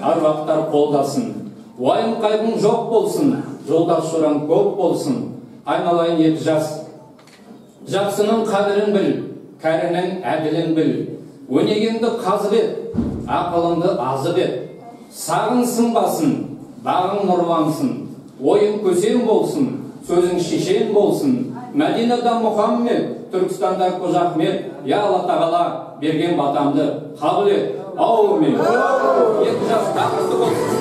Аруақтар қолдасын, уайым қайғың жоқ болсын, жолдас жораң көп болсын. Айналайын екі жас, жақсының қадірін біл, кәрінің әділін біл. Өнегеңді қазып ет, ақылыңды азып ет. Сағың сынбасын, бағың нұрлансын, ойың көсем болсын, сөзің шешен болсын. Мәдинада Мұхаммед, Түркістанда Қожа Ахмет, я Алла Тағала берген батамды қабыл ет. Аумин. Екі жас бақытты болсын.